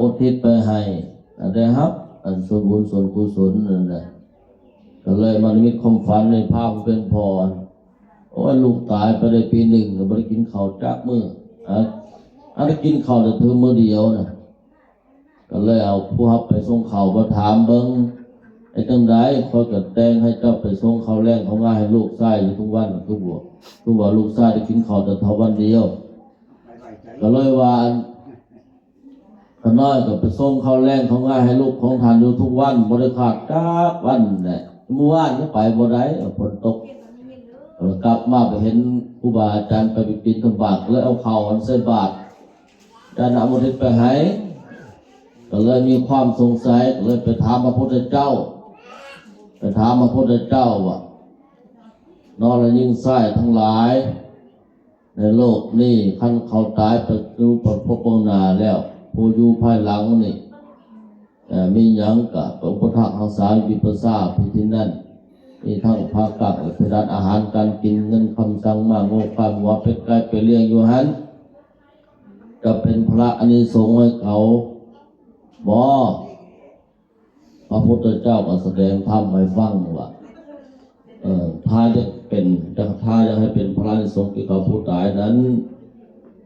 ອຸທິດໄປໃຫ້ ໄດ້ຮັບອັນສ່ວນບຸນສ່ວນກຸສົນນັ້ນແຫຼະ. ກໍເລີຍມານິມິດຄວາມຝັນໃນພາບເປັນພໍ່ ໂອ້ຍ ລູກຕາຍໄປໄດ້ປີໜຶ່ງ ກໍບໍ່ໄດ້ກິນເຂົ້າຈັກມື້ ອາ ອັນໄດ້ກິນເຂົ້າແຕ່ເທື່ອມື້ດຽວນະ. ກໍເລີຍເອົາຜູ້ຮັບໄປສົ່ງເຂົ້າມາຖາມເບິ່ງ ເຮັດຈັ່ງໃດ? ຂ້ອຍກໍແຕ່ງໃຫ້ເຈົ້າໄປສົ່ງເຂົ້າແລງເຂົ້າງາໃຫ້ລູກຊາຍຢູ່ທຸກວັນ ຄືບໍ່ ຄືວ່າລູກຊາຍໄດ້ກິນເຂົ້າແຕ່ເທົ່າວັນດຽວ. ກໍເລີຍວ່າ ຂ້ານ້ອຍກໍໄປສົ່ງເຂົ້າແລງເຂົ້າງາໃຫ້ລູກຂອງທ່ານຢູ່ທຸກວັນ ບໍ່ໄດ້ຂາດຈັກວັນແຫຼະ. ມື້ວານນີ້ໄປບໍ່ໄດ້ ຝົນຕົກ. ເອີ ກັບມາໄປເຫັນຄູບາອາຈານໄປບິນທະບາດ ເລີຍເອົາເຂົ້າອັນໃສ່ບາດ ຈານຳອຸທິດໄປໃຫ້ ກໍເລີຍມີຄວາມສົງໄສ ກໍເລີຍໄປຖາມພະພຸດທະເຈົ້າ ໄປຖາມພະພຸດທະເຈົ້າວ່າ ນອນແລະຍິງຊາຍທັງຫຼາຍ ໃນໂລກນີ້ ຄັນເຂົາຕາຍໄປສູ່ພະພົບເບື້ອງໜ້າແລ້ວ ຜູ້ຢູ່ພາຍຫຼັງນີ້ ເອີ ມີຫຍັງກະໄປອຸປະຖາກຮັກສາວິປັດສາພິທີນັ້ນ ມີທັງຜ້າກັ້ງ ແລະ ເພດານອາຫານການກິນ ເງິນຄຳສັງ ມ້າງົວຄວາຍ ງົວເປັດໄກ່ ໄປລ້ຽງຢູ່ຫັ້ນ ຈະເປັນພະລະອານິສົງໃຫ້ເຂົາບໍ່? ພະພຸດທະເຈົ້າກໍສະແດງທຳໃຫ້ຟັງວ່າ ເອີ ຖ້າຢາກເປັນ ຖ້າຢາກໃຫ້ເປັນພະລານິສົງແກ່ເຂົາຜູ້ຕາຍນັ້ນ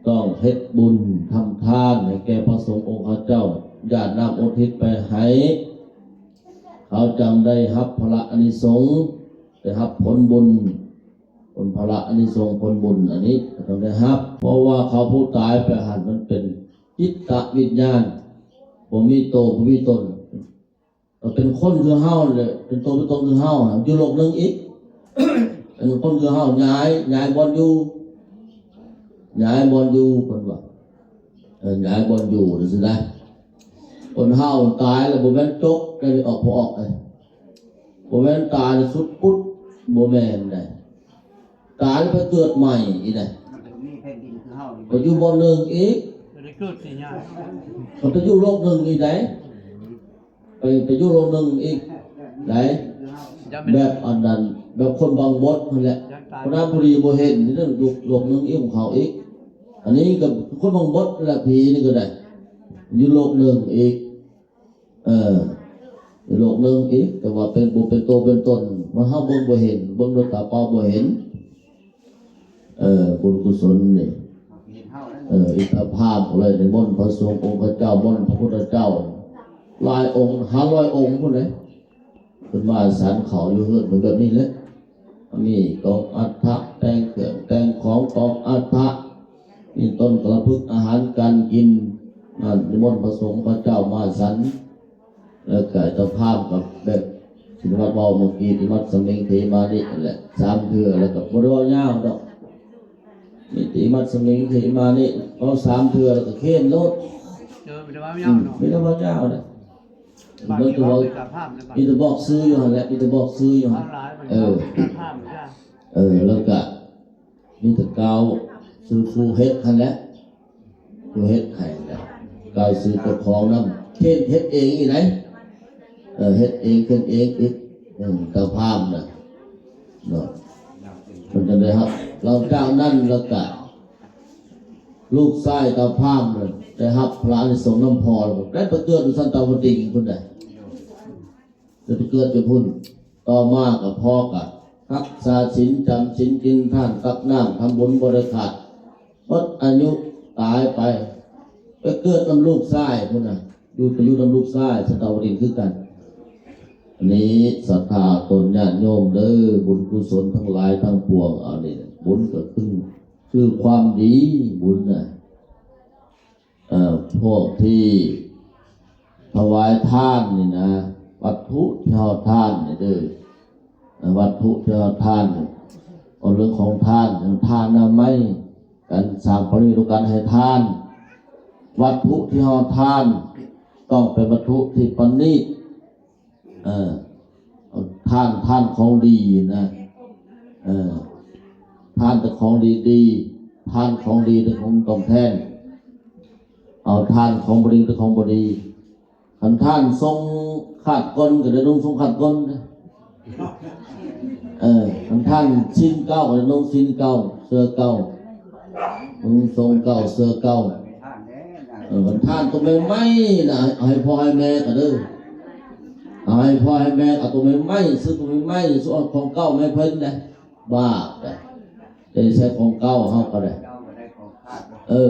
ຕ້ອງເຮັດບຸນທຳທານໃຫ້ແກ່ພະສົງອົງຄະເຈົ້າ ຢາດນ້ຳອຸທິດໄປໃຫ້ ເຂົາຈັ່ງໄດ້ຮັບພະລານິສົງ ໄດ້ຮັບຜົນບຸນ ຜົນພະລາອານິສົງຜົນບຸນອັນນີ້ກໍຕ້ອງໄດ້ຮັບ ເພາະວ່າເຂົາຜູ້ຕາຍໄປຫັ້ນ ມັນເປັນຈິດຕະວິນຍານ ບໍ່ມີໂຕ ບໍ່ມີຕົນ ກໍເປັນຄົນຄືເຮົາແຫຼະ ເປັນໂຕເປັນຕົນຄືເຮົາ ຢູ່ໂລກໜຶ່ງອີກ ເປັນຄົນຄືເຮົາ ຍ້າຍ ຍ້າຍບ່ອນຢູ່ ຍ້າຍບ່ອນຢູ່ ເພິ່ນວ່າ ເອີ ຍ້າຍບ່ອນຢູ່ຈັ່ງຊີ້ນະ. ຄົນເຮົາຕາຍແລ້ວບໍ່ແມ່ນຈົບ ໄດ້ອອກບໍ່ອອກເດ້ ບໍ່ແມ່ນຕາຍແລ້ວສຸດປຸດ ບໍ່ແມ່ນໃດ ຕາຍແລ້ວໄປເກີດໃໝ່ອີກໃດ ໄປຢູ່ບ່ອນໜຶ່ງອີກ ໄປເກີດຊິຍາກ ໄປຢູ່ໂລກໜຶ່ງອີກໃດ ໄປ ໄປຢູ່ໂລກໜຶ່ງອີກໃດ ແບບອັນນັ້ນ ແບບຄົນບັງບົດຫັ້ນແຫຼະ ຄົນນັ້ນຜູ້ດີບໍ່ເຫັນ ຢູ່ໂລກໜຶ່ງອີກຂອງເຂົາອີກ ອັນນີ້ກໍຄົນບັງບົດແຫຼະ ຜີນີ້ກໍໄດ້ ຢູ່ໂລກໜຶ່ງອີກ ເອີ ໂລກໜຶ່ງອີກ ແຕ່ວ່າເປັນ ບໍ່ເປັນໂຕເປັນຕົນ ວ່າເຮົາເບິ່ງບໍ່ເຫັນ ເບິ່ງດ້ວຍຕາເປົ່າບໍ່ເຫັນ ເອີ ບຸນກຸສົນນີ້ ເອີ ອິດຕະພາມເລີຍ ນິມົນພະສົງອົງຄະເຈົ້າ ມົນພະພຸດທະເຈົ້າ ຫຼາຍອົງ ຫ້າຮ້ອຍອົງພຸ້ນເດ້ ເພິ່ນມາສັນເຂົ້າຢູ່ເຮືອນເພິ່ນແບບນີ້ແຫຼະ ມີກອງອັດຖະ ແຕ່ງເຄື່ອງແຕ່ງຂອງກອງອັດຖະ ມີຕົ້ນກະລະພຶກ ອາຫານການກິນ ນັ້ນ ນິມົນພະສົງພະເຈົ້າມາສັນ ແລ້ວກະເຈົ້າພາມກັບແບບທີ່ວັດເວົ້າເມື່ອກີ້ ອິມັດສະມິງ ເທມານິ ນັ້ນແຫຼະ ສາມເທື່ອ ແລ້ວກະບໍ່ໄດ້ເວົ້າຍາວດອກ ມີແຕ່ອິມັດສະມິງ ເທມານິ ເວົ້າສາມເທື່ອ ແລ້ວກະເຄນໂລດ ເອີ ບໍ່ໄດ້ເວົ້າຍາວເນາະ ອືມ ບໍ່ໄດ້ເວົ້າຍາວນະ ບາດນີ້ເວົ້າແຕ່ເຈົ້າພາມນະ ມີແຕ່ບອກຊື່ຢູ່ຫັ້ນແຫຼະ ມີແຕ່ບອກຊື່ຢູ່ຫັ້ນ ເອີ ເອີ ແລ້ວກະ ມີແຕ່ກ່າວຊື່ຜູ້ເຮັດຫັ້ນແຫຼະ ຜູ້ເຮັດໃຫ້ແຫຼະ ກ່າວຊື່ເຈົ້າຂອງນຳ ເຮັດ ເຮັດເອງອີກໃດ ເອີ ເຮັດເອງ ເຮັດເອງອີກ ເອີ ເຈົ້າພາມນະ ເນາະ ເພິ່ນຈັ່ງໄດ້ຮັບ ຫຼັງຈາກນັ້ນແລ້ວກະ ລູກຊາຍເຈົ້າພາມນັ້ນ ໄດ້ຮັບພະລາອານິສົງນຳພໍ່ ແລ້ວໄດ້ໄປເກີດຢູ່ຊັ້ນຕາວະຕິງພຸ້ນໃດ ໄດ້ໄປເກີດຢູ່ພຸ້ນ ຕໍ່ມາກໍພໍ່ກໍຮັກສາສິນ ຈຳສິນ ກິນທານ ຕັກນ້ຳ ທຳບຸນບໍ່ໄດ້ຂາດ ໝົດອາຍຸຕາຍໄປ ໄປເກີດນຳລູກຊາຍພຸ້ນນະ ຢູ່ ໄປຢູ່ນຳລູກຊາຍ ສະຕາວະຕິງຄືກັນ. ອັນນີ້ສັດທາຕົນຍາດໂຍມເດີ ບຸນກຸສົນທັງຫຼາຍທັງປວງ ອັນນີ້ບຸນກໍຄື ຄືຄວາມດີ ບຸນນະ. ເອີ ພວກທີ່ຖວາຍທານນີ້ນະ ວັດຖຸທີ່ເຮົາທານນີ້ເດີ ວັດຖຸທີ່ເຮົາທານ ເອົາເລື່ອງຂອງທານ ທານອະນາໄມ ການສ້າງບາລະມີ ການໃຫ້ທານ ວັດຖຸທີ່ເຮົາທານ ຕ້ອງເປັນວັດຖຸທີ່ປະນີດ ເອີ ເອົາທານ ທານຂອງດີນະ ເອີ ທານແຕ່ຂອງດີໆ ທານຂອງດີແຕ່ຂອງຕອບແທນ ເອົາທານຂອງບໍ່ດີແຕ່ຂອງບໍ່ດີ ຄັນທານຊົງຂາດກົ້ນກໍໄດ້ນຸ່ງຊົງຂາດກົ້ນ ເອີ ຄັນທານສິ້ນເກົ່າກໍໄດ້ນຸ່ງສິ້ນເກົ່າ ເສື້ອເກົ່າ ນຸ່ງຊົງເກົ່າ ເສື້ອເກົ່າ. ເອີ ຄັນທານໂຕໃໝ່ໆນະ ເອົາໃຫ້ພໍ່ໃຫ້ແມ່ກໍເດີ ເອົາໃຫ້ພໍ່ໃຫ້ແມ່ ເອົາໂຕໃໝ່ໆ ຊື້ໂຕໃໝ່ໆ ຊື້ເອົາຂອງເກົ່າມາໃຫ້ເພິ່ນນະ ບາບນະ ຈະໄດ້ໃຊ້ຂອງເກົ່າເຮົາກໍໄດ້ ເອີ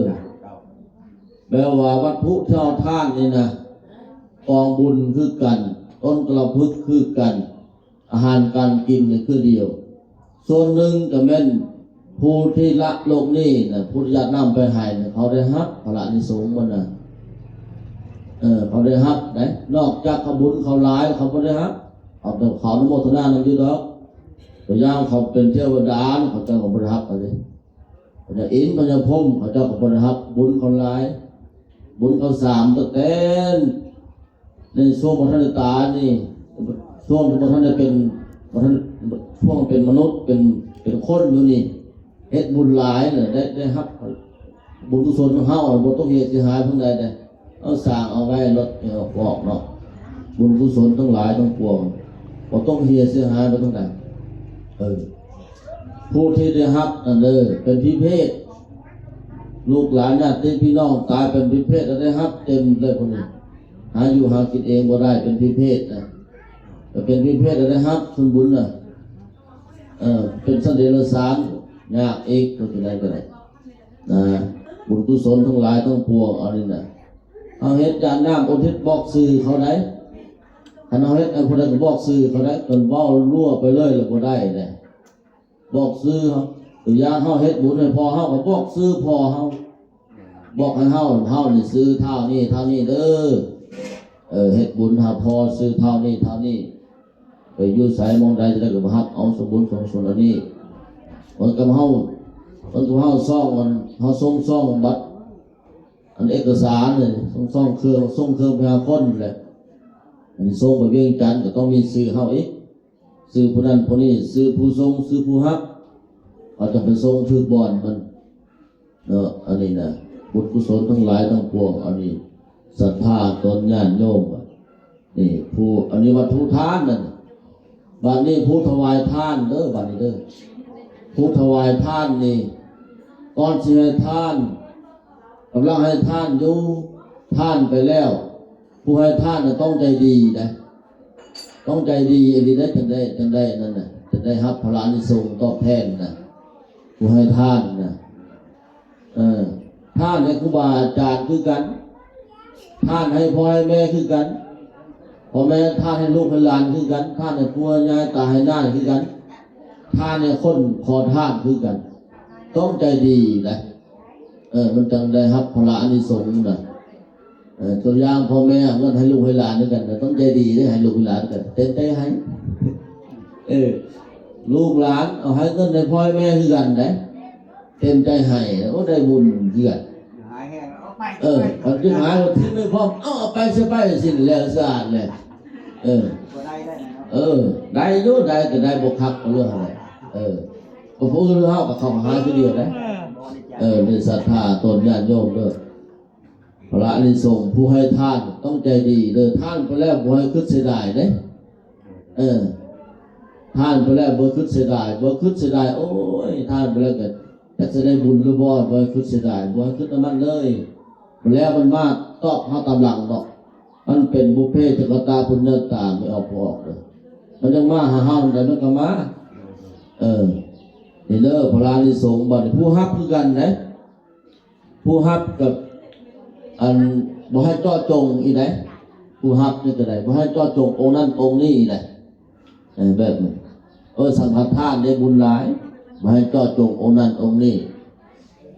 ແປວ່າວັດຖຸທີ່ເຮົາທານນີ້ນະ ກອງບຸນຄືກັນ ຕົ້ນກາລະພຶກຄືກັນ ອາຫານການກິນນີ້ຄືດຽວ ສ່ວນໜຶ່ງກໍແມ່ນຜູ້ທີ່ລະໂລກນີ້ນະ ຜູ້ທີ່ຢາກນຳໄປໃຫ້ນະ ເຂົາໄດ້ຮັບຜະລານິສົງມັນນະ ເອີ ເຂົາໄດ້ຮັບໄດ໋ ນອກຈາກເຂົາບຸນເຂົາຫຼາຍ ເຂົາບໍ່ໄດ້ຮັບ ເຂົາ ເຂົາອະນຸໂມທະນານຳຢູ່ດອກ ຕົວຢ່າງເຂົາເປັນເທວະດາ ເຂົາເຈົ້າກໍບໍ່ໄດ້ຮັບ ເຂົາເດ ພະຍາອິນ ພະຍາພົມ ເຂົາເຈົ້າກໍບໍ່ໄດ້ຮັບ ບຸນເຂົາຫຼາຍ ບຸນເຂົາສາມ ຕັ້ງແຕ່ ໃນຊ່ວງບໍ່ທັນໄດ້ຕາຍນີ້ ຊ່ວງທີ່ບໍ່ທັນໄດ້ເປັນ ບໍ່ທັນ ຊ່ວງເປັນມະນຸດ ເປັນ ເປັນຄົນຢູ່ນີ້ ເຮັດບຸນຫຼາຍແລ້ວ ໄດ້ ໄດ້ຮັບບຸນກຸສົນຂອງເຮົາ ບໍ່ຕົກເຫຍເສຍຫາຍທາງໃດເດ້ ເຮົາສ້າງເອົາໄວ້ລົດໃຫ້ອອກເນາະ ບຸນກຸສົນທັງຫຼາຍທັງປວງ ບໍ່ຕົກເຫຍເສຍຫາຍໄປທາງໃດ ເອີ ຜູ້ທີ່ໄດ້ຮັບນັ້ນເດີ ເປັນພິເພກ ລູກຫຼານຍາດຕິພີ່ນ້ອງຕາຍເປັນພິເພກ ກໍໄດ້ຮັບເຕັມເລີຍ ພວກນີ້ ຫາຢູ່ຫາກິນເອງບໍ່ໄດ້ ເປັນພິເພກນະ ກໍເປັນພິເພກ ກໍໄດ້ຮັບສ່ວນບຸນນະ ເອີ ເປັນສັດເດຍລະສານ ຍາກອີກ ເຮັດຈັ່ງໃດກໍໄດ້ນະ ບຸນກຸສົນທັງຫຼາຍທັງປວງ ອັນນີ້ນະ ເຮົາເຮັດຢາດນ້ຳອຸທິດບອກຊື່ເຂົາໄດ້ ຄັນເຮົາເຮັດໃຫ້ຜູ້ໃດກໍບອກຊື່ເຂົາໄດ້ ຄັນເວົ້າລົວໄປເລີຍລະບໍ່ໄດ້ເດ້ ບອກຊື່ເຮົາ ຕົວຢ່າງເຮົາເຮັດບຸນໃຫ້ພໍ່ເຮົາ ກໍບອກຊື່ພໍ່ເຮົາ ບອກໃຫ້ເຮົາ ເຮົານີ້ຊື່ທ້າວນີ້ທ້າວນີ້ເດີ ເອີ ເຮັດບຸນຫາພໍ່ຊື່ທ້າວນີ້ທ້າວນີ້ ໄປຢູ່ໃສໝ່ອງໃດ ຈະໄດ້ກໍມາຮັບເອົາສະບຸນສອງສ່ວນອັນນີ້ ເໝືອນກັບເຮົາ ເໝືອນກັບເຮົາຊອງ ອັນ ເຮົາສົ່ງຊອງບັດ ອັນເອກະສານນີ້ ສົ່ງ ສົ່ງເຄື່ອງ ສົ່ງເຄື່ອງໄປຫາຄົນແຫຼະ ອັນນີ້ສົ່ງໄປວຽງຈັນ ກໍຕ້ອງມີຊື່ເຮົາອີກ ຊື່ຜູ້ນັ້ນຜູ້ນີ້ ຊື່ຜູ້ສົ່ງ ຊື່ຜູ້ຮັບ ເຮົາຕ້ອງໄປສົ່ງຖືກບ່ອນມັນເນາະ ອັນນີ້ນະ ບຸນກຸສົນທັງຫຼາຍທັງປວງ ອັນນີ້ສັດທາຕົນຍາດໂຍມ ນີ້ຜູ້ ອັນນີ້ວັດຖຸທານນັ້ນ ບັດນີ້ຜູ້ຖວາຍທານເດີ ບັດນີ້ເດີ ຜູ້ຖວາຍທານນີ້ ກ່ອນຊິໃຫ້ທານ ກຳລັງໃຫ້ທານຢູ່ ທານໄປແລ້ວ ຜູ້ໃຫ້ທານນະຕ້ອງໃຈດີນະ ຕ້ອງໃຈດີອີ່ຫຼີນະ ຈັ່ງໄດ້ ຈັ່ງໄດ້ນັ້ນນະ ຈັ່ງໄດ້ຮັບຜະລານິສົງຕອບແທນນະ ຜູ້ໃຫ້ທານນະ ເອີ ທານໃຫ້ຄູບາອາຈານຄືກັນ ທານໃຫ້ພໍ່ໃຫ້ແມ່ຄືກັນ ພໍ່ແມ່ທານໃຫ້ລູກໃຫ້ຫຼານຄືກັນ ທານໃຫ້ປູ່ໃຫ້ຍ່າ ຕາໃຫ້ນ້າຄືກັນ ທານໃຫ້ຄົນຂໍທານຄືກັນ ຕ້ອງໃຈດີນະ ເອີ ມັນຈັ່ງໄດ້ຮັບຜະລາອານິສົງນະ ເອີ ຕົວຢ່າງພໍ່ແມ່ເອົາເງິນໃຫ້ລູກໃຫ້ຫຼານຄືກັນນະ ຕ້ອງໃຈດີເດ້ ໃຫ້ລູກໃຫ້ຫຼານກັນ ເຕັມໃຈໃຫ້ ເອີ ລູກຫຼານເອົາໃຫ້ເງິນໃຫ້ພໍ່ໃຫ້ແມ່ຄືກັນເດ້ ເຕັມໃຈໃຫ້ ໂອ້ ໄດ້ບຸນເກືອນ ຫາຍແຮງ ເອົາໄປ ເອີ ເອົາໄປ ເອົາໄປ ເອົາໄປ ເອົາໄປ ເອົາໄປ ເອົາໄປ ເອົາໄປ ເອົາໄປ ເອົາໄປ ເອົາໄປ ເອົາໄປ ເອີ ບໍ່ໄດ້ ໄດ້ເນາະ ເອີ ໄດ້ຢູ່ ໄດ້ ແຕ່ໄດ້ບໍ່ຄັກເລື່ອງຫັ້ນແຫຼະ ເອີ ກໍຜູ້ອື່ນເຮົາກໍເຂົ້າຫາຄືດຽວໄດ໋ ເອີ ໃນສັດທາຕົນຍາດໂຍມເດີ ພະລາອານິສົງ ຜູ້ໃຫ້ທານຕ້ອງໃຈດີເດີ ທານໄປແລ້ວບໍ່ໃຫ້ຄຶດເສຍດາຍເດ້ ເອີ ທານໄປແລ້ວບໍ່ຄຶດເສຍດາຍ ບໍ່ຄຶດເສຍດາຍ ໂອ້ຍ ທານໄປແລ້ວກໍຈັກຊິໄດ້ບຸນຫຼືບໍ່ ບໍ່ໃຫ້ຄຶດເສຍດາຍ ບໍ່ໃຫ້ຄຶດນຳມັນເລີຍ ແລ້ວມັນມາຕອບເຮົາຕາມຫຼັງດອກ ມັນເປັນບຸບເພຈັກກະຕາປຸນຍະຕາ ໄມ່ອອກບໍ່ອອກເດີ ມັນຍັງມາຫາເຮົາໃດ ມັນກໍມາ ເອີ ນີ້ເດີ ພະລາອານິສົງ ບັດນີ້ຜູ້ຮັບຄືກັນເດ້ ຜູ້ຮັບກັບ ອັນ ບໍ່ໃຫ້ເຈາະຈົງອີກໃດ໋ ຜູ້ຮັບນີ້ກໍໄດ້ ບໍ່ໃຫ້ເຈາະຈົງອົງນັ້ນອົງນີ້ອີກໃດ໋ ເອີ ແບບນີ້ ເອີ ສັງຄະທານໄດ້ບຸນຫຼາຍ ບໍ່ໃຫ້ເຈາະຈົງອົງນັ້ນອົງນີ້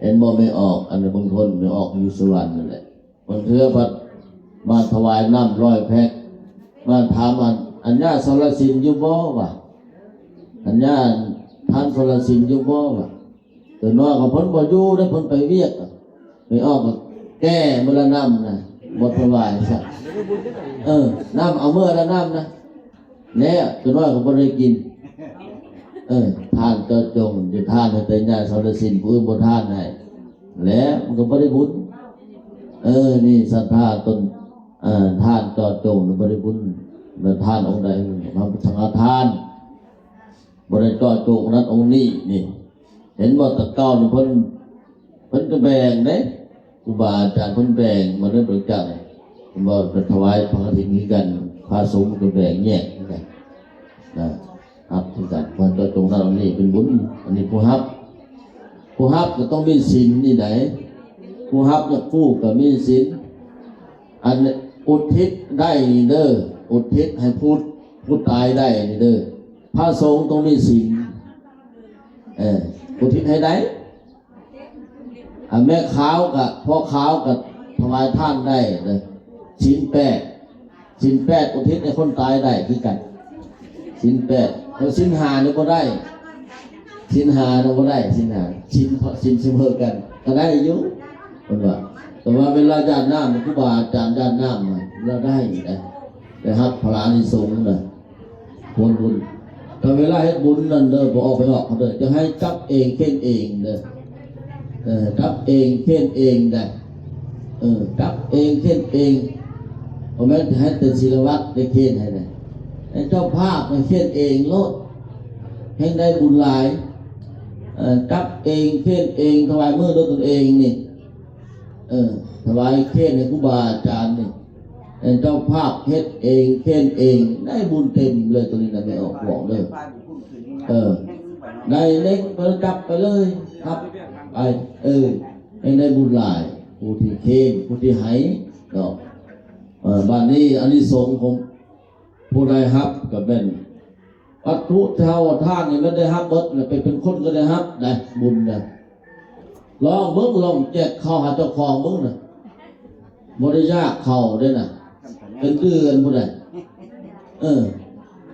ເຫັນບໍ່ ແມ່ອອກ ອັນເບິ່ງຄົນ ແມ່ອອກຢູ່ສະຫວັນນັ້ນແຫຼະ ບາງເທື່ອພັດມາຖວາຍນ້ຳຮ້ອຍແພັກ ມາຖາມ ອັນ ອັນຍ່າສອລະສິນຢູ່ບໍ່ ວ່າ ອັນຍ່າທ່ານສອລະສິນຢູ່ບໍ່ ວ່າ ຕົວນ້ອຍຂອງເພິ່ນບໍ່ຢູ່ເດ້ ເພິ່ນໄປວຽກ ໄປອອກ ແກ້ມື້ລະນ້ຳນະ ບໍ່ຖວາຍຊະ ເອີ ນ້ຳເອົາມື້ລະນ້ຳນະ ແນ່ ຕົວນ້ອຍກໍບໍ່ໄດ້ກິນ ເອີ ທານເຈາະຈົງ ຊິທານໃຫ້ແຕ່ຍ່າສອລະສິນ ຜູ້ອື່ນບໍ່ທານໃຫ້ ແລ້ວມັນກໍບໍ່ໄດ້ບຸນ ເອີ ນີ້ສັດທາຕົນ ເອີ ທານເຈາະຈົງ ບໍ່ໄດ້ບຸນ ແລ້ວທານອົງໃດ ທານ ທານ ບໍ່ໄດ້ເຈາະຈົງອົງນັ້ນອົງນີ້ນີ້ ເຫັນບໍ່ ແຕ່ເກົ່ານີ້ເພິ່ນ ເພິ່ນກໍແບ່ງເດ້ ຄູບາອາຈານເພິ່ນແບ່ງມາເລີຍ ບໍລິຈາກ ເພິ່ນວ່າໄປຖວາຍພະກະຖິນຄືກັນ ພະສົງກໍແບ່ງແຍກຄືກັນນະ ຮັບຄືກັນ ເພິ່ນກໍຕົງນັ້ນນີ້ເປັນບຸນ ອັນນີ້ຜູ້ຮັບ ຜູ້ຮັບກໍຕ້ອງມີສິນນີ້ໃດ ຜູ້ຮັບຢາກຮູ້ກໍມີສິນ ອັນອຸທິດໄດ້ນີ້ເດີ ອຸທິດໃຫ້ຜູ້ ຜູ້ຕາຍໄດ້ນີ້ເດີ ພະສົງຕ້ອງມີສິນ ເອີ ອຸທິດໃຫ້ໄດ້ ອາ ແມ່ຂາວກະ ພໍ່ຂາວກະຖວາຍທານໄດ້ເດີ ສິນແປດ ສິນແປດອຸທິດໃຫ້ຄົນຕາຍໄດ້ຄືກັນ ສິນແປດ ແຕ່ສິນຫ້ານີ້ບໍ່ໄດ້ ສິນຫ້ານີ້ບໍ່ໄດ້ ສິນຫ້າ ສິນ ສິນສະເໝີກັນກໍໄດ້ຢູ່ ເພິ່ນວ່າ ແຕ່ວ່າເວລາຢາດນ້ຳ ຄູບາອາຈານຢາດນ້ຳ ລາວໄດ້ນະ ໄດ້ຮັບພະລາອານິສົງນະ ຜົນບຸນ ແຕ່ເວລາເຮັດບຸນນັ້ນເດີ ບໍ່ອອກໄປນອກເດີ ຈະໃຫ້ຈັບເອງເຂັນເອງເດີ ເອີ ຈັບເອງເຂັນເອງໄດ໋ ເອີ ຈັບເອງເຂັນເອງ ບໍ່ແມ່ນໃຫ້ແຕ່ສິລະວັດໄດ້ເຂັນໃຫ້ນະ ໃຫ້ເຈົ້າພາບໄດ້ເຂັນເອງໂລດ ແຮ່ງໄດ້ບຸນຫຼາຍ ເອີ ຈັບເອງເຂັນເອງ ຖວາຍມືດ້ວຍຕົນເອງນີ້ ເອີ ຖວາຍເຂັນໃຫ້ຄູບາອາຈານນີ້ ເອີ ເຈົ້າພາບເຮັດເອງເຂັນເອງ ໄດ້ບຸນເຕັມເລີຍ ໂຕນີ້ນະ ແມ່ອອກບອກເດີ ເອີ ໄດ້ເລັກໄປຈັບໄປເລີຍ ຮັບໄປ ເອີ ໃຫ້ໄດ້ບຸນຫຼາຍ ຜູ້ທີ່ເຂັນ ຜູ້ທີ່ໃຫ້ເນາະ ເອີ ບາດນີ້ອານິສົງຂອງຜູ້ໄດ້ຮັບກໍແມ່ນ ວັດຖຸທີ່ເຮົາທານນີ້ແມ່ນໄດ້ຮັບເບິດນະ ໄປເປັນຄົນກໍໄດ້ຮັບໄດ໋ ບຸນນະ ລອງເບິ່ງ ລອງແຈກເຂົ້າຫາເຈົ້າຂອງເບິ່ງນະ ບໍ່ໄດ້ຢາກເຂົ້າເດ້ນະ ເປັນເດືອນພຸ້ນນະ ເອີ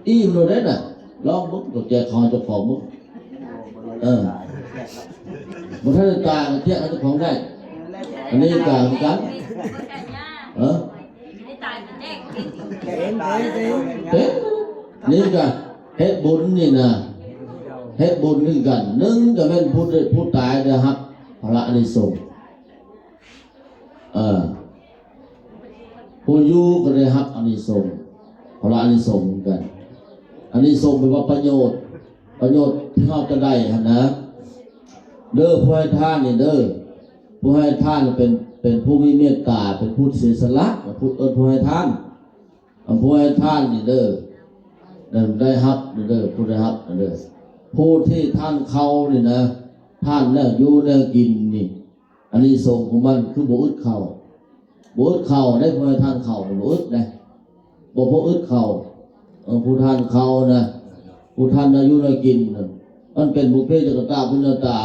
ອີ່ມໂລດເດ້ນະ ລອງເບິ່ງ ລອງແຈກເຂົ້າຫາເຈົ້າຂອງເບິ່ງ ເອີ ບໍ່ທັນໄດ້ຕາຍ ແຈກໃຫ້ເຈົ້າຂອງໄດ້ ອັນນີ້ກໍຄືກັນ ເອີ ເປັນ ນີ້ກໍເຮັດບຸນນີ້ນະ ເຮັດບຸນຄືກັນ ໜຶ່ງກໍແມ່ນຜູ້ ຜູ້ຕາຍໄດ້ຮັບພະລາອານິສົງ ເອີ ຜູ້ຢູ່ກໍໄດ້ຮັບອານິສົງ ພະລາອານິສົງຄືກັນ ອານິສົງແປວ່າປະໂຫຍດ ປະໂຫຍດທີ່ເຮົາຈະໄດ້ຫັ້ນນະ ເດີ ຜູ້ໃຫ້ທານນີ້ເດີ ຜູ້ໃຫ້ທານເປັນ ເປັນຜູ້ມີເມດຕາ ເປັນຜູ້ເສຍສະຫຼະ ເອີ້ນຜູ້ໃຫ້ທານ ອັນຜູ້ໃຫ້ທານນີ້ເດີ ນັ້ນໄດ້ຮັບເດີ ຜູ້ໄດ້ຮັບເດີ ຜູ້ທີ່ທານເຂົ້ານີ້ນະ ທານແນວຢູ່ແນວກິນນີ້ ອານິສົງຂອງມັນຄືບໍ່ອຶດເຂົ້າ ບໍ່ອຶດເຂົ້າເດ້ ຜູ້ໃຫ້ທານເຂົ້າບໍ່ອຶດເດ້ ບໍ່ພໍອຶດເຂົ້າ ເອີ ຜູ້ທານເຂົ້ານະ ຜູ້ທານແນວຢູ່ແນວກິນນະ ມັນເປັນບຸບເພຈັກກະຕາປຸນຍະຕາ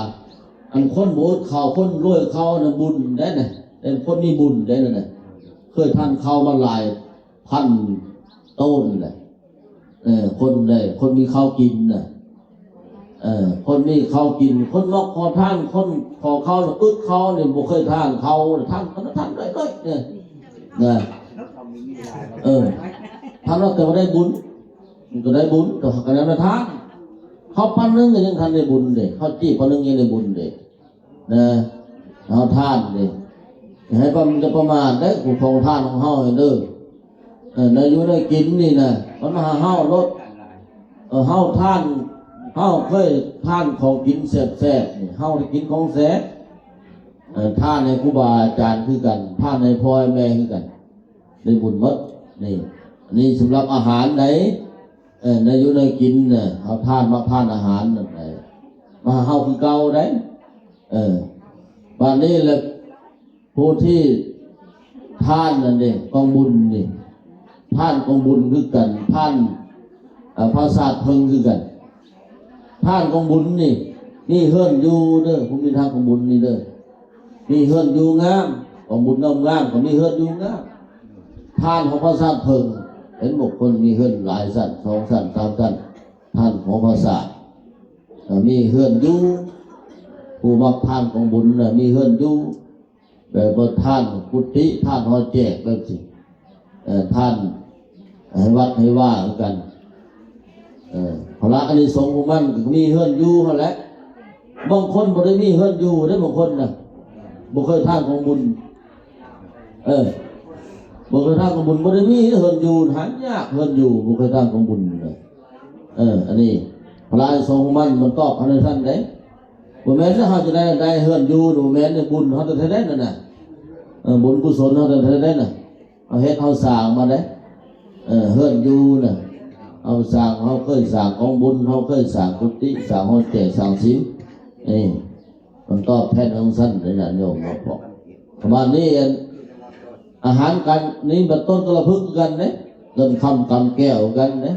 ອັນຄົນບໍ່ອຶດເຂົ້າ ຄົນລວຍເຂົ້ານະ ບຸນໄດ໋ນະ ເປັນຄົນມີບຸນໄດ໋ນັ້ນນະ ເຄີຍທານເຂົ້າມາຫຼາຍພັນໂຕນແຫຼະ ເອີ ຄົນໃດ ຄົນມີເຂົ້າກິນນະ ເອີ ຄົນມີເຂົ້າກິນ ຄົນນອກຂໍທານ ຄົນຂໍເຂົ້າ ອຶດເຂົ້ານີ້ ບໍ່ເຄີຍທານເຂົ້າ ທານ ທານໜ້ອຍໆ ເອີ ນະ ເອີ ທານວ່າ ແຕ່ວ່າໄດ້ບຸນ ມັນກໍໄດ້ບຸນ ກໍ ກໍຍັງໄດ້ທານ ເຂົ້າປັ້ນໜຶ່ງກໍຍັງທັນໄດ້ບຸນເດ້ ເຂົ້າຈີ່ປັ້ນໜຶ່ງຍັງໄດ້ບຸນເດ້ ນະ ເຮົາທານນີ້ ໃຫ້ປະ ຢ່າປະໝາດເດ້ ຂອງທານຂອງເຮົານີ້ເດີ ເອີ ແນວຢູ່ແນວກິນນີ້ນະ ມັນມາຫາເຮົາໂລດ ເອີ ເຮົາທານ ເຮົາເຄີຍທານຂອງກິນແຊບໆ ນີ້ ເຮົາໄດ້ກິນຂອງແຊບ ເອີ ທານໃຫ້ຄູບາອາຈານຄືກັນ ທານໃຫ້ພໍ່ໃຫ້ແມ່ຄືກັນ ໄດ້ບຸນໝົດ ນີ້ ນີ້ສຳລັບອາຫານໃດ ເອີ ແນວຢູ່ແນວກິນນະ ເຮົາທານ ມາທານອາຫານນັ້ນໄດ ມາຫາເຮົາຄືເກົ່າໄດ ເອີ ບາດນີ້ລະ ຜູ້ທີ່ທານນັ້ນເດ້ ກອງບຸນນີ້ ທານກອງບຸນຄືກັນ ທານ ເອີ ຜາສາດເຜິ້ງຄືກັນ ທານກອງບຸນນີ້ ມີເຮືອນຢູ່ເດີ ຜູ້ມີທານກອງບຸນນີ້ເດີ ມີເຮືອນຢູ່ງາມ ກອງບຸນງາມໆ ກໍມີເຮືອນຢູ່ງາມ ທານຂອງຜາສາດເຜິ້ງ ເຫັນບາງຄົນມີເຮືອນຫຼາຍຊັ້ນ ສອງຊັ້ນ ສາມຊັ້ນ ທານຂອງຜາສາດ ເອີ ມີເຮືອນຢູ່ ຜູ້ມັກທານກອງບຸນນະ ມີເຮືອນຢູ່ ແບບວ່າທານກຸຕິ ທານຫໍແຈກແບບຊີ້ ເອີ ທານໃຫ້ວັດໃຫ້ວາຄືກັນ ເອີ ພະລະອານິສົງຂອງມັນກໍມີເຮືອນຢູ່ຫັ້ນແຫຼະ ບາງຄົນບໍ່ໄດ້ມີເຮືອນຢູ່ເດ້ ບາງຄົນນະ ບໍ່ເຄີຍທານກອງບຸນ ເອີ ບໍ່ເຄີຍທານກອງບຸນ ບໍ່ໄດ້ມີເຮືອນຢູ່ ຫາຍາກເຮືອນຢູ່ ບໍ່ເຄີຍທານກອງບຸນນະ ເອີ ອັນນີ້ພະລະອານິສົງຂອງມັນ ມັນຕອບເຮົາຈັ່ງຊັ້ນເດ້ ບໍ່ແມ່ນວ່າເຮົາຈະໄດ້ ໄດ້ເຮືອນຢູ່ ບໍ່ແມ່ນ ບຸນເຮົາແທ້ໆນັ້ນນະ ເອີ ບຸນກຸສົນເຮົາເຮັດໄດ້ນະ ເຮົາເຮັດເຮົາສ້າງມາໄດ້ ເອີ ເຮືອນຢູ່ນະ ເຮົາສ້າງ ເຮົາເຄີຍສ້າງກອງບຸນ ເຮົາເຄີຍສ້າງກຸຕິ ສ້າງຫໍແຈກ ສ້າງສິມ ນີ້ ມັນຕອບແທນຂອງຊັ້ນນະ ຍາດໂຍມເນາະ. ປະມານນີ້ ອັນ ອາຫານການນີ້ເປັນຕົ້ນກໍລະພຶກຄືກັນເດ້ ເງິນຄຳກຳແກ້ວຄືກັນເດ້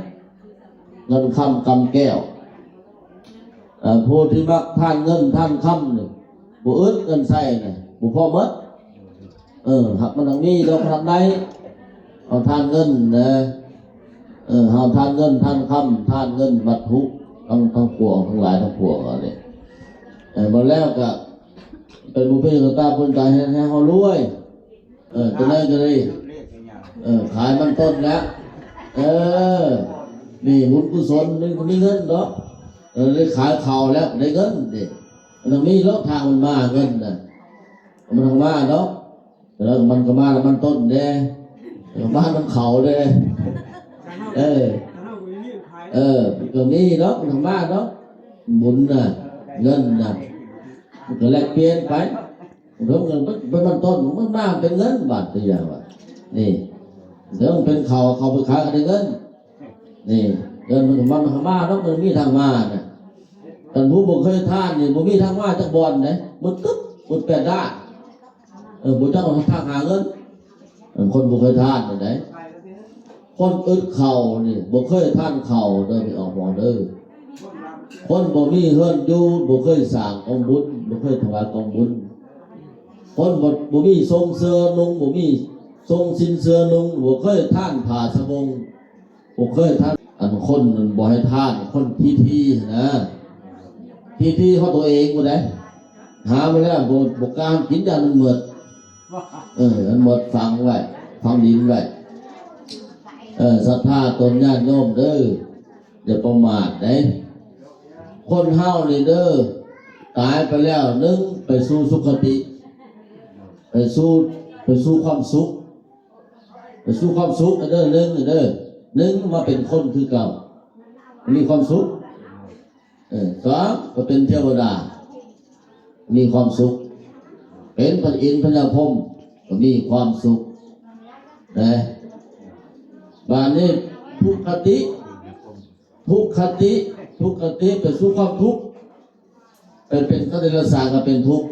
ເງິນຄຳກຳແກ້ວ. ເອີ ຜູ້ທີ່ມັກທານເງິນທານຄຳນີ້ ບໍ່ອຶດເງິນໃຊ້ນະ ບໍ່ພໍໝົດ. ເອີ ຫາກມັນທັງມີດອກ ມັນທັງໄດ້ ເຮົາທານເງິນນະ ເອີ ເຮົາທານເງິນທານຄຳ ທານເງິນວັດຖຸ ທັງ ທັງປວງ ທັງຫຼາຍທັງປວງອັນນີ້. ເອີ ບໍ່ແລ້ວກໍເປັນບຸບເພກະຕາບຸນຕາເຮັດໃຫ້ເຮົາລວຍ. ເອີ ຕົວນັ້ນກໍໄດ້ ເອີ ຂາຍມັນຕົ້ນແລ້ວ ເອີ ນີ້ບຸນກຸສົນ ມັນກໍມີເງິນດອກ. ເອີ ໄດ້ຂາຍເຂົ້າແລ້ວໄດ້ເງິນເດ້ ມັນຕ້ອງມີລອກທາງມັນມາເງິນນະ ມັນຕ້ອງມາດອກ. ແລ້ວມັນກໍມານຳມັນຕົ້ນເດ້ ເອີ ມານຳເຂົ້າເດ້ ເອີ ເອີ ກໍມີດອກ ມັນຕ້ອງມາດອກ ບຸນນະ ເງິນນະ ມັນກໍແລກປ່ຽນໄປ. ເປັນມັນຕົ້ນ ມັນມາເປັນເງິນບາດ ຕົວຢ່າງວ່າ ນີ້ ດຽວມັນເປັນເຂົ້າ ເຂົ້າໄປຂາຍກໍໄດ້ເງິນ ນີ້ ເງິນມັນ ມັນມາເນາະ ມັນມີທາງມານະ. ຄັນຜູ້ບໍ່ເຄີຍທານນີ້ ບໍ່ມີທາງມາຈັກບ່ອນເດ້ ໝົດຕຶບ ໝົດແປດດ້ານ ເອີ ບໍ່ຈັກວ່າທາງຫາເງິນ. ອັນຄົນບໍ່ເຄີຍທານນີ້ໃດ ຄົນອຶດເຂົ້ານີ້ ບໍ່ເຄີຍທານເຂົ້າເດີ ໄປອອກໝໍເດີ. ຄົນບໍ່ມີເຮືອນຢູ່ ບໍ່ເຄີຍສ້າງກອງບຸນ ບໍ່ເຄີຍຖວາຍກອງບຸນ. ຄົນບໍ່ ບໍ່ມີຊົງເສື້ອນຸ່ງ ບໍ່ມີຊົງສິ້ນເສື້ອນຸ່ງ ບໍ່ເຄີຍທານຜ້າສະບົງ ບໍ່ເຄີຍທານ. ອັນຄົນມັນບໍ່ໃຫ້ທານ ຄົນຂີ້ຖີ່ຫັ້ນນະ ຂີ້ຖີ່ເຮົາຕົວເອງພຸ້ນໃດ ຫາມາແລ້ວບໍ່ ບໍ່ກ້າກິນ ຢ້ານມັນໝົດ. ເອີ ມັນໝົດຝັງໄວ້ ຝັງດິນໄວ້. ເອີ ສັດທາຕົນຍາດໂຍມເດີ ຢ່າປະໝາດເດ້. ຄົນເຮົານີ້ເດີ ຕາຍໄປແລ້ວ ໜຶ່ງ ໄປສູ່ສຸຄະຕິ ໄປສູ່ ໄປສູ່ຄວາມສຸກ ໄປສູ່ຄວາມສຸກເດີ ໜຶ່ງເດີ ໜຶ່ງ ມາເປັນຄົນຄືເກົ່າ ມີຄວາມສຸກ. ເອີ ສອງ ກໍເປັນເທວະດາ ມີຄວາມສຸກ ເປັນພະອິນພະຍາພົມ ກໍມີຄວາມສຸກນະ. ບາດນີ້ທຸກຄະຕິ ທຸກຄະຕິ ທຸກຄະຕິໄປສູ່ຄວາມທຸກ ໄປເປັນສັດເດຍລະສານກໍເປັນທຸກ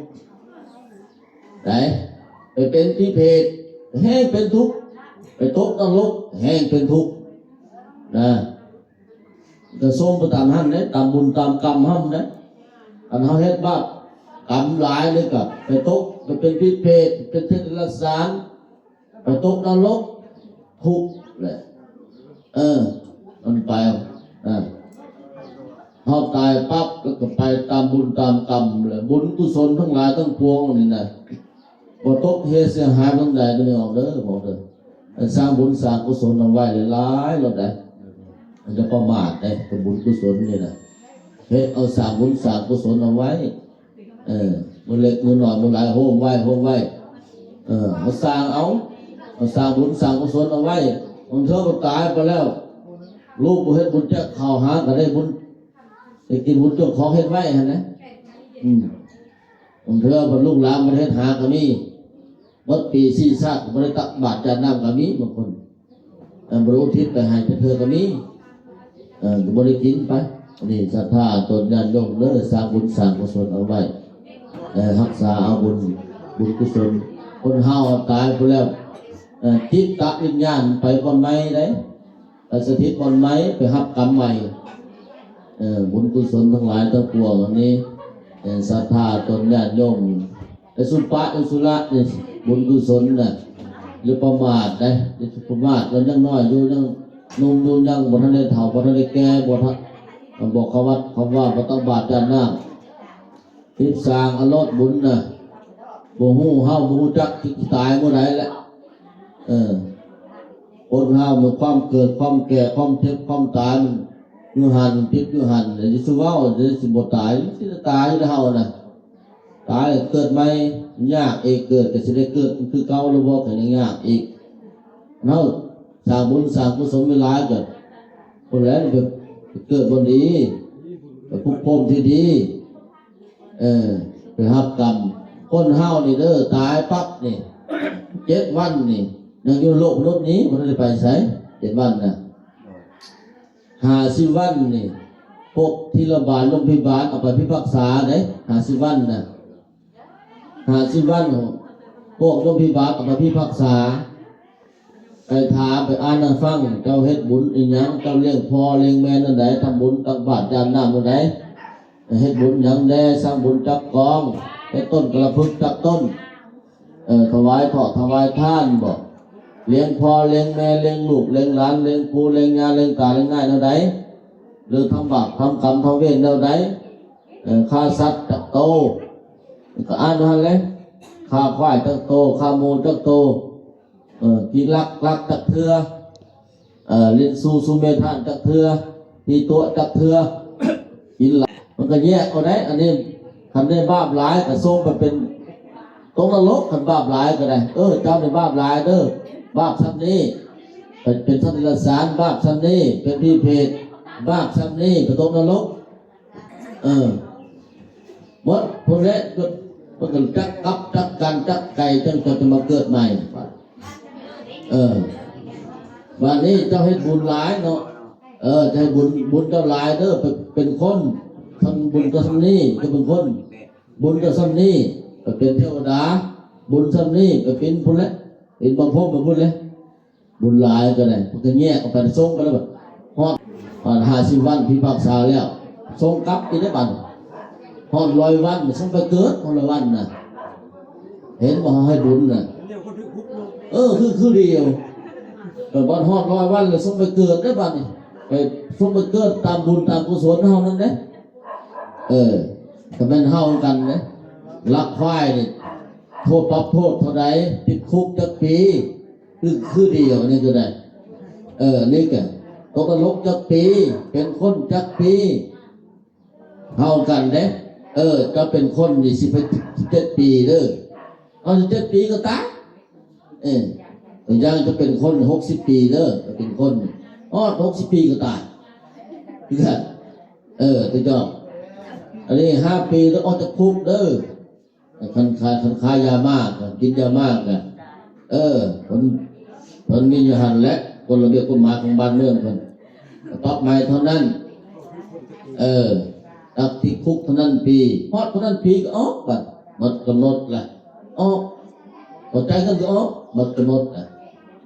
ໃດ ໄປເປັນພິເພດແຮ່ງເປັນທຸກ ໄປຕົກນະລົກແຮ່ງເປັນທຸກນະ. ກະສົ່ງໄປຕາມຫັ້ນເດ້ ຕາມບຸນຕາມກຳຫັ້ນເດ້. ອັນເຮົາເຮັດບາບກຳຫຼາຍເລີຍກະໄປຕົກ ໄປເປັນພິເພດ ເປັນສັດເດຍລະສານ ໄປຕົກນະລົກ ທຸກແຫຼະ. ເອີ ມັນໄປ ເອີ ເຮົາຕາຍປັບ ແລ້ວກໍໄປຕາມບຸນຕາມກຳແຫຼະ. ບຸນກຸສົນທັງຫຼາຍທັງປວງນີ້ນະ ບໍ່ຕົກເຫດເສຍຫາຍທາງໃດເດີ ອອກເດີ ບອກເດີ. ໃຫ້ສ້າງບຸນສ້າງກຸສົນເອົາໄວ້ຫຼາຍໆ ໂລດໄດ໋ ຢ່າປະໝາດໄດ໋ ບຸນກຸສົນນີ້ນະ ເຮັດເອົາ ສ້າງບຸນສ້າງກຸສົນເອົາໄວ້. ເອີ ມື້ເລັກມື້ນ້ອຍມື້ຫຼາຍ ໂຮມໄວ້ ໂຮມໄວ້. ເອີ ເຮົາສ້າງເອົາ ເຮົາສ້າງບຸນສ້າງກຸສົນເອົາໄວ້. ບາງເທື່ອກໍຕາຍໄປແລ້ວ ລູກບໍ່ເຮັດບຸນແຈກເຂົ້າຫາກໍໄດ້ບຸນ ໄດ້ກິນບຸນເຈົ້າຂອງເຮັດໄວ້ຫັ້ນນະ. ອືມ ບາງເທື່ອບັນລູກຫຼານບໍ່ໄດ້ເຮັດຫາກໍມີ ໝົດປີສີ່ຊາດກໍບໍ່ໄດ້ຕັກບາດຈານນ້ຳກໍມີ ບາງຄົນ ເອີ ບໍ່ໄດ້ອຸທິດໄປໃຫ້ຈັກເທື່ອກໍມີ ເອີ ກໍບໍ່ໄດ້ກິນໄປ. ອັນນີ້ສັດທາຕົນຍາດໂຍມເດີ ສ້າງບຸນສ້າງກຸສົນເອົາໄວ້ ເອີ ຮັກສາເອົາບຸນ ບຸນກຸສົນ. ຄົນເຮົາຕາຍໄປແລ້ວ ເອີ ຈິດຕະວິນຍານໄປບ່ອນໃໝ່ເດ້ ໄປສະຖິດບ່ອນໃໝ່ ໄປຮັບກຳໃໝ່. ເອີ ບຸນກຸສົນທັງຫຼາຍທັງປວງອັນນີ້ ເອີ ສັດທາຕົນຍາດໂຍມ ແຕ່ສຸປະ ແຕ່ສຸລະນີ້ ບຸນກຸສົນນະ ຢ່າປະໝາດເດ້ ຢ່າປະໝາດ. ລາວຍັງນ້ອຍຢູ່ ຍັງໜຸ່ມຢູ່ ຍັງບໍ່ທັນໄດ້ເຖົ້າ ບໍ່ທັນໄດ້ແກ່ ບໍ່ທັນ ບໍ່ເຂົ້າວັດເຂົ້າວາ ບໍ່ຕັກບາດຈານນ້ຳ ຮີບສ້າງເອົາໂລດບຸນນະ. ບໍ່ຮູ້ ເຮົາບໍ່ຮູ້ຈັກຊິຕາຍມື້ໃດແຫຼະ. ເອີ ຄົນເຮົາມີຄວາມເກີດ ຄວາມແກ່ ຄວາມເຈັບ ຄວາມຕາຍ ມັນຢູ່ຫັ້ນ ຕິດຢູ່ຫັ້ນ. ຢ່າຊິເວົ້າ ຢ່າຊິບໍ່ຕາຍ ມັນຊິຕາຍຢູ່ແລ້ວເຮົານະ. ຕາຍເກີດໃໝ່ ຍາກອີກ ເກີດກໍຊິໄດ້ເກີດຄືເກົ່າຫຼືບໍ່ ກໍຍັງຍາກອີກ. ເຮົາສ້າງບຸນສ້າງກຸສົນໄວ້ຫຼາຍ ກໍພຸ້ນແຫຼະ ໄປເກີດບ່ອນດີ ໄປພົບພູມທີ່ດີ ເອີ ໄປຮັບກຳ. ຄົນເຮົານີ້ເດີ ຕາຍປັບນີ້ ເຈັດວັນນີ້ ຍັງຢູ່ໂລກມະນຸດນີ້ ບໍ່ໄດ້ໄປໃສ ເຈັດວັນນະ. ຫ້າສິບວັນນີ້ ພວກທີ່ລະບາຍລົມພິບານ ເອົາໄປພິພາກສາເດ້ ຫ້າສິບວັນນະ. ຫ້າສິບວັນ ພວກລົມພິບານ ເອົາໄປພິພາກສາ. ໄປຖາມ ໄປອ່ານໃຫ້ຟັງ ເຈົ້າເຮັດບຸນອີ່ຫຍັງ? ເຈົ້າລ້ຽງພໍ່ລ້ຽງແມ່ແນວໃດ? ທຳບຸນຕັກບາດຢາດນ້ຳແນວໃດ? ເຮັດບຸນຫຍັງແດ່? ສ້າງບຸນຈັກກອງ? ເຮັດຕົ້ນກາລະພຶກຈັກຕົ້ນ? ເອີ ຖວາຍເທາະຖວາຍທານບໍ? ລ້ຽງພໍ່ລ້ຽງແມ່ ລ້ຽງລູກລ້ຽງຫຼານ ລ້ຽງປູ້ລ້ຽງຍ່າ ລ້ຽງຕາລ້ຽງຍາຍແນວໃດ? ຫຼືທຳບາບທຳກຳທຳເວນແນວໃດ? ເອີ ຂ້າສັດຈັກໂຕ? ກໍອ່ານຢູ່ຫັ້ນແຫຼະ. ຂ້າຄວາຍຈັກໂຕ? ຂ້າໝູຈັກໂຕ? ເອີ ກິນລັກ ລັກຈັກເທື່ອ? ເອີ ຫຼິ້ນຊູ່ ຊູ່ເມທານຈັກເທື່ອ? ຕີຕົວະຈັກເທື່ອ? ກິນຫຼາຍ ມັນກໍແຍກເອົາໄດ້. ອັນນີ້ ຄັນໄດ້ບາບຫຼາຍກໍສົ່ງໄປເປັນຕົກນະລົກ ຄັນບາບຫຼາຍກໍໄດ້. ເອີ ເຈົ້ານີ້ບາບຫຼາຍເດີ ບາບຊ່ຳນີ້ ໄປເປັນສັດເດຍລະສານ, ບາບຊ່ຳນີ້ເປັນຜີເປດ, ບາບຊ່ຳນີ້ໄປຕົກນະລົກ. ເອີ ໝົດພວກແຫຼະ ເພິ່ນກໍຈັກກັບຈັກກັນຈັກໄກ ຈັ່ງຈະມາເກີດໃໝ່. ເອີ ບາດນີ້ເຈົ້າເຮັດບຸນຫຼາຍເນາະ. ເອີ ຈະໃຫ້ບຸນ ບຸນເຈົ້າຫຼາຍເດີ ໄປເປັນຄົນ. ທຳບຸນກໍຊ່ຳນີ້ກໍເປັນຄົນ, ບຸນກໍຊ່ຳນີ້ໄປເປັນເທວະດາ, ບຸນຊ່ຳນີ້ໄປເປັນພຸ້ນແຫຼະ ເປັນບັງພົມໄປພຸ້ນແຫຼະ. ບຸນຫຼາຍກໍໄດ້ ເພິ່ນກໍແຍກອອກໄປ ສົ່ງໄປແລ້ວ. ຮອດ ຮອດຫ້າສິບວັນພິພາກສາແລ້ວ ສົ່ງກັບອີກໄດ້ບັດ. ຮອດຮ້ອຍວັນ ສົ່ງໄປເກີດ ຮອດຮ້ອຍວັນນະ. ເຫັນບໍ່ ເຮົາໃຫ້ບຸນນະ? ເອີ ຄື ຄືດຽວ. ແຕ່ບັດຮອດຮ້ອຍວັນແລ້ວ ສົ່ງໄປເກີດໄດ້ບັດນີ້. ໄປ ສົ່ງໄປເກີດຕາມບຸນຕາມກຸສົນເຮົານັ້ນເດ້. ເອີ ກໍແມ່ນເຮົາກັນເດ້. ລັກຄວາຍນີ້ ໂທດ ປັບໂທດເທົ່າໃດ? ຕິດຄຸກຈັກປີ? ຄື ຄືດຽວ ອັນນີ້ກໍໄດ້. ເອີ ນີ້ກໍຕົກນະລົກຈັກປີ? ເປັນຄົນຈັກປີ? ເທົ່າກັນເດ້. ເອີ ເຈົ້າເປັນຄົນນີ້ ສິບເຈັດປີເດີ. ເອົາ ສິບເຈັດປີກໍຕາຍ. ເອີ ຕົວຢ່າງ ເຈົ້າເປັນຄົນ ຫົກສິບປີເດີ. ເປັນຄົນ ຮອດຫົກສິບປີກໍຕາຍ. ເອີ ຕົວຢ່າງ ອັນນີ້ ຫ້າປີ ແລ້ວອອກຈາກຄຸກເດີ. ຄັນຂາຍ ຄັນຂາຍຢາມາກະ ກິນຢາມາກະ ເອີ ເພິ່ນ ເພິ່ນມີຢູ່ຫັ້ນແຫຼະ ກົດລະບຽບກົດໝາຍຂອງບ້ານເມືອງເພິ່ນ ປັບໃໝເທົ່ານັ້ນ. ເອີ ຕັກຕິດຄຸກເທົ່ານັ້ນປີ ຮອດເທົ່ານັ້ນປີກໍອອກບັດ ໝົດກຳນົດລະ ອອກ. ພໍຈ່າຍເງິນກໍອອກ ໝົດກຳນົດລະ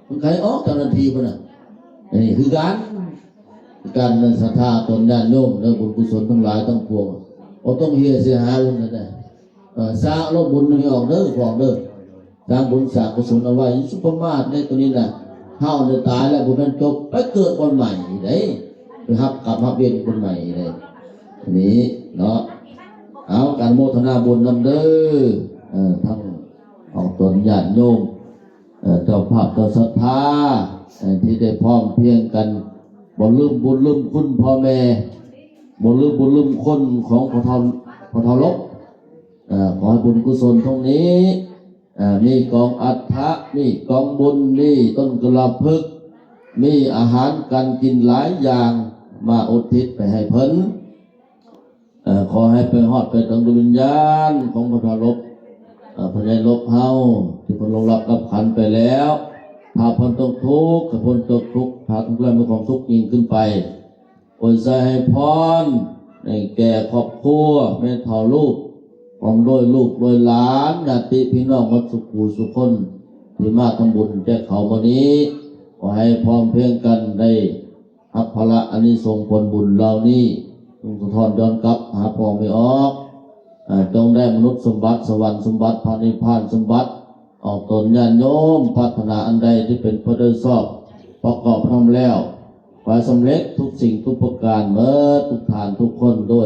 ເພິ່ນໃຫ້ອອກເຈົ້າໜ້າທີ່ພຸ້ນນະ. ນີ້ຄືກັນ ຄືກັນ ສັດທາຕົນຍາດໂຍມເດີ ບຸນກຸສົນທັງຫຼາຍທັງປວງ ບໍ່ຕ້ອງເຫຍເສຍຫາຍເພິ່ນນະ. ເອີ ສາໂລດບຸນໃຫ້ອອກເດີ ພວກເດີ ສ້າງບຸນສ້າງກຸສົນເອົາໄວ້. ຢ່າສຸປະໝາດໃນຕົວນີ້ນະ. ເຮົາໄດ້ຕາຍແລ້ວບໍ່ແມ່ນຈົບ ໄປເກີດບ່ອນໃໝ່ອີກເດ້ ໄປຮັບກຳຮັບເວນບ່ອນໃໝ່ອີກເດ້. ນີ້ເນາະ ເອົາ ການໂມທະນາບຸນນຳເດີ ເອີ ທັງອອກຕົນຍາດໂຍມ ເອີ ເຈົ້າພາບເຈົ້າສັດທາ ເອີ ທີ່ໄດ້ພ້ອມພຽງກັນ ບໍ່ລືມບຸນລືມຄຸນພໍ່ແມ່ ບໍ່ລືມບຸນລືມຄຸນຂອງພໍ່ເຖົ້າ ພໍ່ເຖົ້າລົບ. ເອີ ຂໍໃຫ້ບຸນກຸສົນຕົງນີ້ ເອີ ມີກອງອັດຖະ ມີກອງບຸນ ມີຕົ້ນກາລະພຶກ ມີອາຫານການກິນຫຼາຍຢ່າງມາອຸທິດໄປໃຫ້ເພິ່ນ. ເອີ ຂໍໃຫ້ໄປຮອດໄປເຖິງດວງວິນຍານຂອງພໍ່ເຖົ້າລົບ ເອີ ພໍ່ໃຫຍ່ລົບເຮົາ ທີ່ເພິ່ນລ່ວງລັບດັບຂັນໄປແລ້ວ ຖ້າເພິ່ນຕົກທຸກ ໃຫ້ເພິ່ນຕົກທຸກ ຖ້າທຸກແລ້ວມີຄວາມສຸກຍິ່ງຂຶ້ນໄປ. ອວຍໄຊໃຫ້ພອນໃຫ້ແກ່ຄອບຄົວແມ່ເຖົ້າລູກ ພ້ອມດ້ວຍລູກດ້ວຍຫຼານ ຍາດຕິພີ່ນ້ອງໝົດສູ່ຜູ້ສູ່ຄົນ ທີ່ມາທຳບຸນແຈກເຂົ້າມື້ນີ້ ຂໍໃຫ້ພ້ອມພຽງກັນໄດ້ຮັບຜະລະອານິສົງຜົນບຸນເຫຼົ່ານີ້ ຈົ່ງສະທ້ອນຍ້ອນກັບຫາພໍ່ແມ່ອອກ ເອີ ຈົ່ງໄດ້ມະນຸດສົມບັດ ສະຫວັນສົມບັດ ພະນິບພານສົມບັດ. ອອກຕົນຍາດໂຍມ ປາດຖະໜາອັນໃດທີ່ເປັນໄປໂດຍຊອບ ປະກອບທຳແລ້ວ ຂໍໃຫ້ສຳເລັດທຸກສິ່ງທຸກປະການ ເໝິດທຸກທ່ານທຸກຄົນໂດຍ